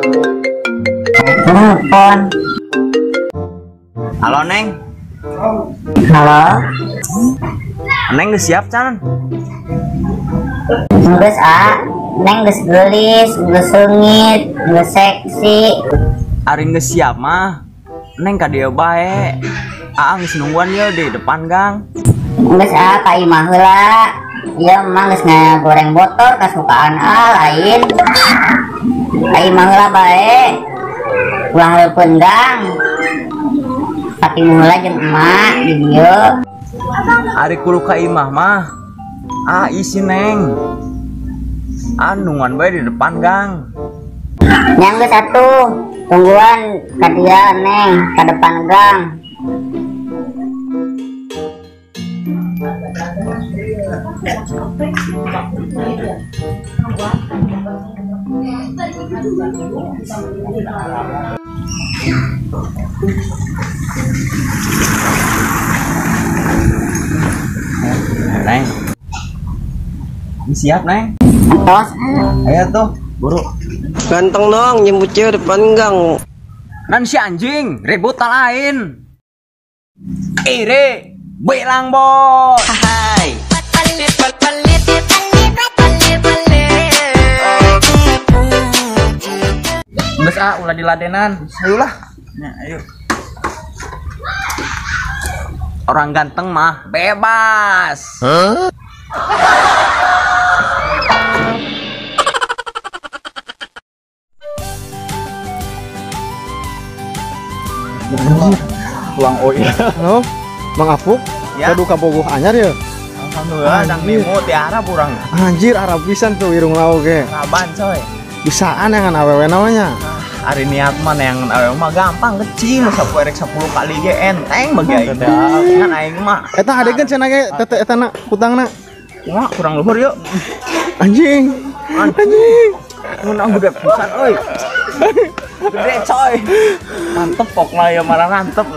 Telepon. Halo Neng. Halo. Neng geus siap can? Geus ah, Neng geus geulis, geus seungit, geus seksi. Ari geus siap mah. Neng ka dieu bae. Aa geus nungguan ieu di depan gang. Geus ah ka imah heula. Ieu mah geus ngagoreng botol kasukaan ah lain. Ka imah heula bae. Ulah leupeun gang. Patimu heula jeung emak di dieu. Ari kudu ka imah mah. Ah isi Neng. Ah nungguan bae di depan gang. Nya geus atuh, tungguan ka dieu Neng, ka depan gang. Neng. Ini siap, Neng. Tos. Ayo tuh, buru. Ganteng dong, jemput cewek depan gang. Nan si anjing, ribut tak lain. Ire, bilang bos. Hai. Geus ah, ulah diladenan. Ayolah. Nah, ayo. Orang ganteng mah bebas. Huh? Tulang oi. Halo, Mang Apuk. Ya. Aduh kabogoh anyar ya. Alhamdulillah, dang nemo ti Arab urang. Anjir, Arab pisan tuh irung lao ge. Araban coy. Bisaan yang awewe namanya. Ah, ari niat mah yang awewe mah gampang kecil sapoe rek 10 kali ge enteng bagi aing. Ngan aing mah. Eta adegan cenah ge tete eta na hutangna. Wah, kurang luhur yuk. Anjing. Anjing. Menang gede pisan euy. Gede coy. Mantep pokoknya ya marah mantep.